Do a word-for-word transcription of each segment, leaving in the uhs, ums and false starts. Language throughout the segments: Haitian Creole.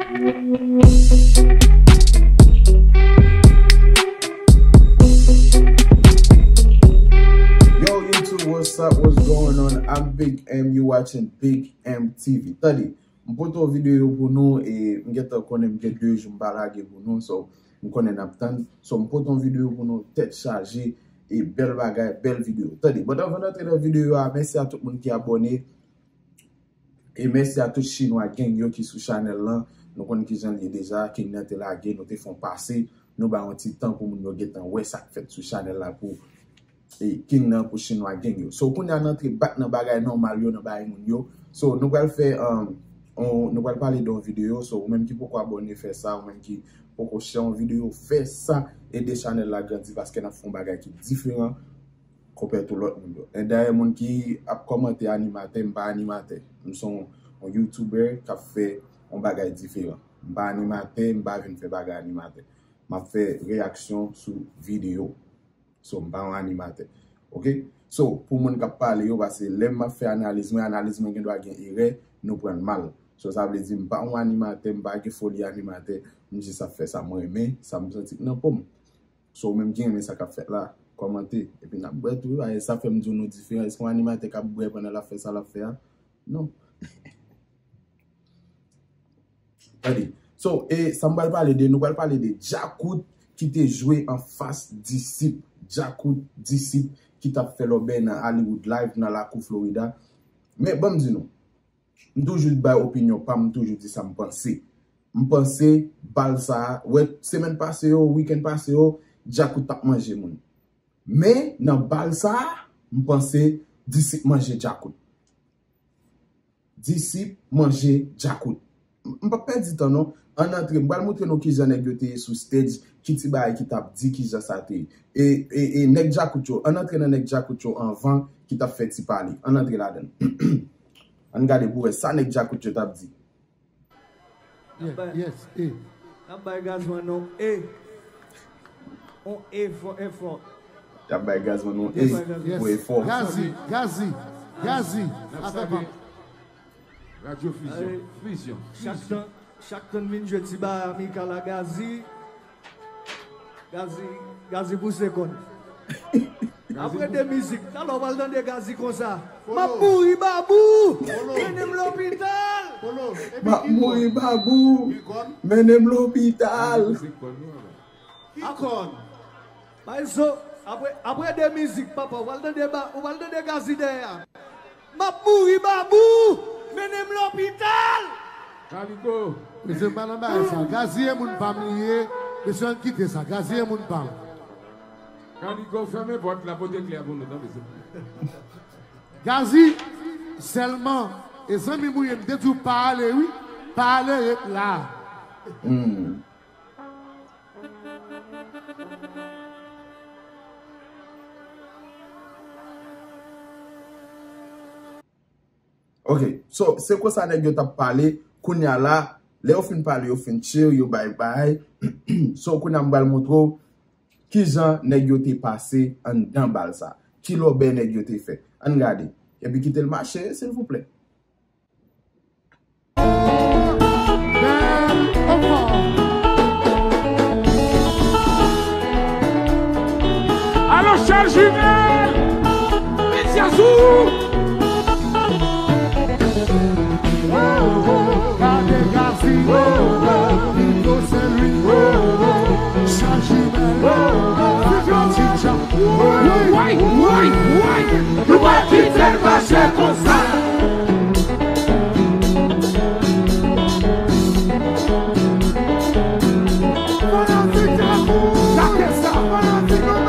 Yo, YouTube, what's up? What's going on? I'm Big M. You watching Big M T V. Tande, m pote yon videyo pou nou, e m gentan konnen m gen de jou m pa lage pou nou, so m konnen n ap tann. So, m pote yon videyo pou nou, tèt chaje, e bèl bagay, bèl videyo. Tande, but anvan n antre nan videyo a, mèsi a tout moun ki abòne. E mèsi a tout Chinwa Gang yo ki sou chanèl lan. Nou konn kijan l ye deja, King nan te lage, nou te fè yon pase, nou bay yon ti tan pou moun yo gentan wè sa k fèt sou chanèl la pou, e, King nan, pou Chinwa Gang yo. So, kounye a n antre back nan bagay nòmal yo, nan bagay moun yo. So, nou pral fè, um, on, nou pral pale de yon videyo. So, ou menm ki poko abòne, fè sa. Ou menm ki poko share yon videyo, fè sa. Ede chanèl la grandi paske n ap fè yon bagay ki diferan konpè tou lòt moun yo. E dayè, moun ki ap kòmante animatè, m pa animatè. M se yon, yon YouTuber k ap fè yon bagay diferan. M pa animatè, m pa vin fè bagay animatè. M ap fè reyaksyon sou videyo. So, m pa yon animatè. Oke? So, pou moun k ap pale yo, paske lè m ap fè analiz mwen, analiz mwen gen dwa gen erè, nou pran l mal. So, sa vle di, m pa yon animatè, m pa gen foli animatè, m jis ap fè sa m renmen, sa m santi k nan po m. So, ou menm ki renmen sa k ap fèt la, kòmante. Epi n ap bwè tou, wi, sa fè m di w nou diferan. Èske yon animatè k ap bwè pandan l ap fè sa l ap fè a? Non. Tande. So, e sa m pral pale de, nou pral pale de Djakout ki te jwe anfas Disip. Djakout, Disip ki t ap fè lòbèy nan Hollywood Live nan lakou Florida. Men, ban m di nou, m toujou bay opinyon pa m, m toujou di sa m panse. M panse bal sa a, wè, semèn pase yo, wikenn pase yo, Djakout t ap manje moun. Men, nan bal sa a, m panse Disip manje Djakout. Disip manje Djakout. M, m p ap pèdi tan non. Ann antre, m pral montre nou kijan nèg yo te ye sou stage, ki ti bagay ki t ap di, kijan sa te ye. E, e, e nèg Djakout yo, ann antre nan nèg Djakout yo anvan ki t ap fè ti pale. Ann antre ladan l. Ann gade pou wè sa nèg Djakout yo t ap di. Yes, yes, e. N ap bay Gazman non E. On E fò, e fò. Y ap bay Gazman non E. Yes, pou efò. Gazi, Gazi, Gazi. N ap salye Radio Fusion. Fusion. Chak tan, chak tan vin jwe ti bagay amikal a Gazi. Gazi, Gazi pouse kòn. Apre de mizik, talè w pral tande Gazi konsa. M ap mouri babou! Mennen m lopital! M ap mouri babou! Mennen m lopital! Ki kòn? Bay zo, apre, apre de mizik, papa, w pral tande ba, w pral tande Gazi dèyè a. M ap mouri babou! Mennen m lopital! Kaliko! Mesye, m pa nan bagay sa. Gazi e moun pa m li ye. Mesye, ann kite sa. Gazi e moun pa m. Kaliko, fèmen pòt la, pote kle a pou nou, tande, silvouplè. Gazi, sèlman, e zanmi m ou ye, m te di w pa ale, wi. Pa ale, ret la. Hmm. Ok, so, se konsa nèg yo t ap pale, kounye a la, lè yo fin pale, yo fin chill, yo bay bay. So, kounye a m pral montre w kijan nèg yo te pase anndan bal sa. Ki lòbèy nèg yo te fè. Ann gade. Epi kite l mache, silvouplè. Alo, Chèl Jimèl! Medyazou! Gade Gazi, Pito Sen Lwi, Chèl Jimèl, Ti Djak. Woy, woy, woy! Nou pa kite l mache konsa. Fanatik Djakout! Gade sa! Fanatik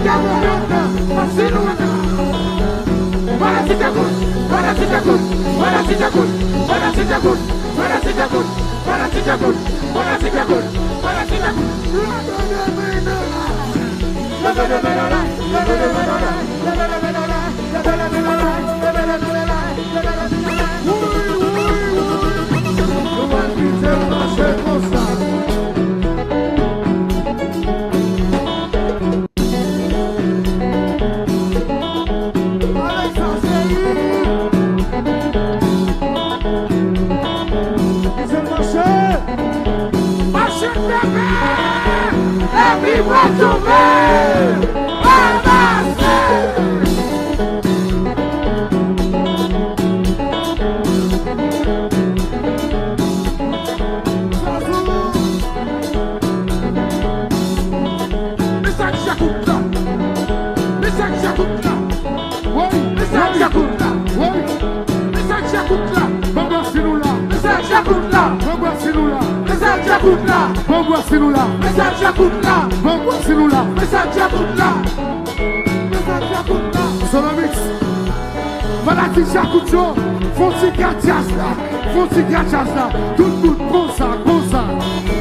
nimewo un! Fanatik Djakout! Fanatik Djakout! Fanatik Djakout! Fanatik Djakout! Fanatik Djakout! Leve de men nan la! Leve de men nan la! Leve de men nan la! Leve de men nan la! Leve de men nan la! Leve de men nan la! Leve de men nan la! Woy, woy, woy! Nou pa kite l mache konsa! Alèksa Seri! Pa tchonbe! Ranmase! Mesaj Djakout la! Mesaj Djakout la! Woy! Mesaj Djakout la! Woy! Mesaj Djakout la! Ban m wè si nou la! Mesaj Djakout la! Ban m wè si nou la! Mesaj Djakout la! Ban m wè si nou la! Mesaj Djakout la! Ban m wè si nou la! Mesaj Djakout la! Mesaj Djakout la! Solomix! Fanatik Djakout yo, fè yon ti gad djaz la, fè yon ti gad djaz la. Tout moun konsa, konsa.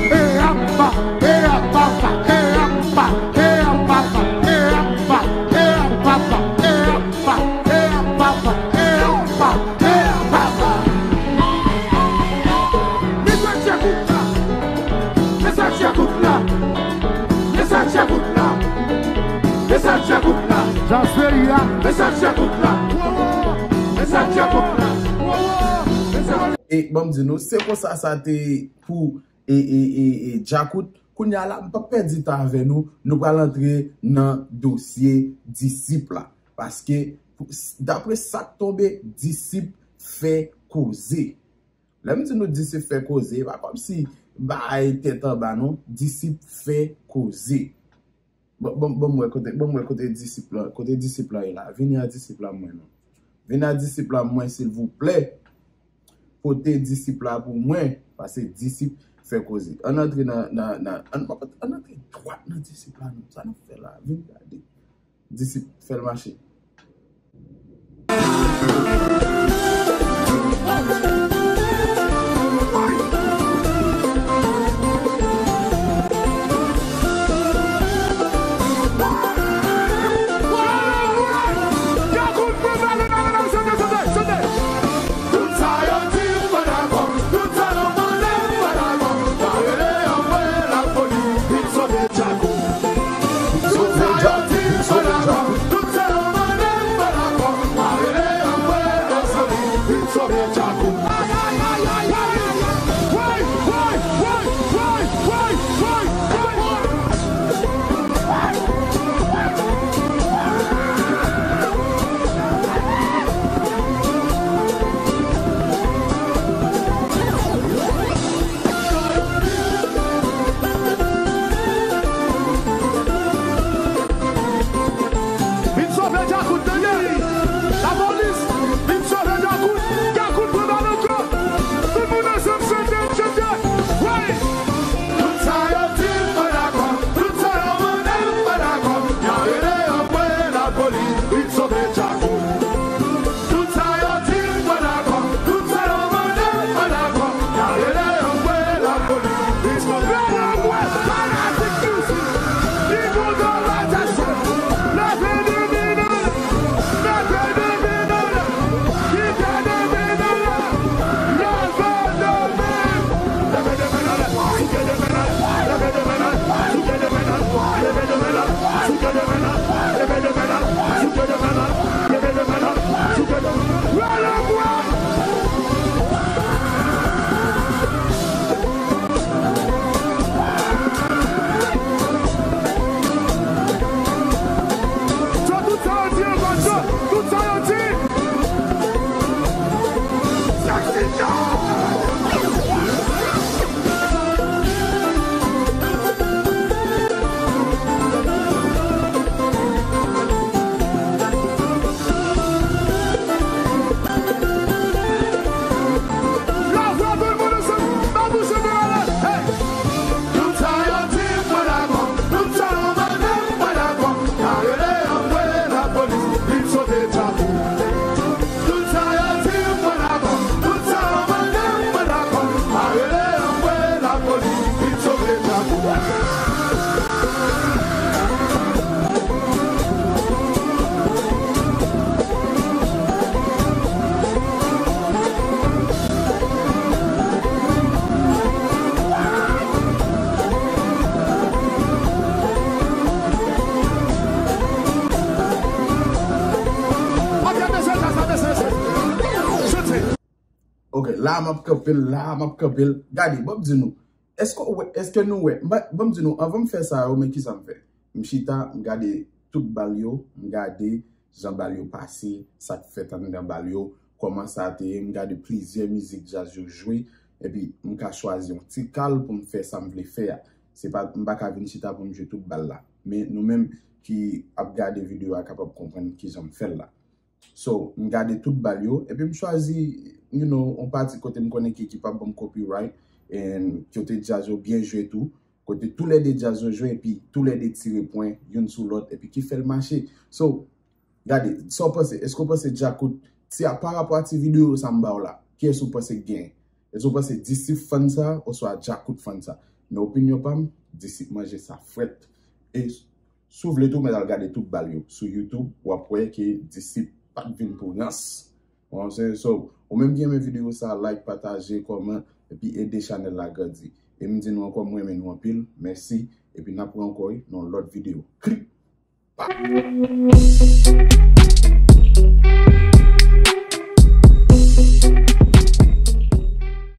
E apa, e apa, e apa, e apa, e apa, e apa, e apa, e apa, e apa, e apa, e apa. Mesaj Djakout la, mesaj Djakout la, mesaj Djakout la, mesaj Djakout la. Djaz peyi a. Mesaj Djakout la. Mesaj Djakout la. Mesaj E ban m di nou, se konsa sa te pou e, e, e, e, Djakout. Kounye a la, m p ap pèdi tan avè nou, nou pral antre nan dosye disip la. Paske, pou- s- dapre sa k tonbe, disip fè koze. Lè m di nou disip fè koze, e pa kòmsi bay tèt anba non, disip fè koze. Ban, ban, ban m wè kote, ban m wè kote disip la, kote disip la ye la. Vini a disip la mwen non. Vini a disip la mwen silvouplè. Pote disip la pou mwen, paske disip fè koze. Ann antre nan, nan, nan, ann, ann antre dwat nan disip la non. Sa n ap fè la? Vin gade. Disip, fè l mache. Vin sove Djakout, tande! Lapolis, vin sove Djakout! Djakout pran bal ankò! Tout moun ansanm chante, chante! Woy! Tout sa yo di m pa dakò, tout sa yo mande m pa dakò, y a rele anmwe lapolis, vin sove Djakout. Tout sa yo di m pa dakò, tout sa yo mande m pa dakò, y a rele anmwe lapolis. Rele anmwe fanatik mizik ki kontan lè tèt chò. Leve de men nan lè, mete de men nan lè, kite de men nan lè, leve de men. Tout sa yo di, tout sa yo di. Tout sa yo di m pa dakò, tout sa yo mande m pa dakò, y a rele anmwe lapolis, vin sove Djakout. Tout sa yo di m pa dakò, tout sa yo mande m pa dakò, y a rele anmwe lapolis, vin sove Djakout. Ok, la m ap kanpe l, la m ap kanpe l. Gade, ban m di nou, Èske w wè, èske nou wè? M pa, ban m di nou, anvan m fè sa yo, men kisa m fè? M chita, m gade tout bal yo, m gade jan bal yo pase, sa k fèt anndan bal yo, kòman sa te ye, m gade plizyè mizik djaz yo jwe, epi m ka chwazi yon ti kal pou m fè sa m vle fè a. Se pa, m pa ka vin chita pou m jwe tout bal la. Men nou menm ki ap gade videyo a kapab konprann kijan m fè l la. So, m gade tout bal yo, epi m chwazi, you know, yon pati kote m konnen ki, ki p ap ban m copyright, and kote djaz yo byen jwe tou, kote toulède djaz yo jwe, epi toulède tire pwen, youn sou lòt, epi ki fè l mache. So, gade, sa w panse? Èske w panse Djakout, ti a, pa rapò a ti videyo sa m ba w la, kiyès ou panse k genyen? Èske w panse Disip fann sa, oswa Djakout fann sa? Nan opinyon pa m, Disip manje sa frèt. E si w vle tou, mèt al gade tout bal yo sou YouTube, w ap wè ke Disip pa t vin pou rans. Ou wè sa m ap di? So, ou menm ki renmen videyo sa, like, pataje, kòman, epi ede chanèl la grandi. E m di nou ankò, mwen renmen nou anpil. Mèsi. Epi n ap wè ankò, wi, nan yon lòt videyo. Klik!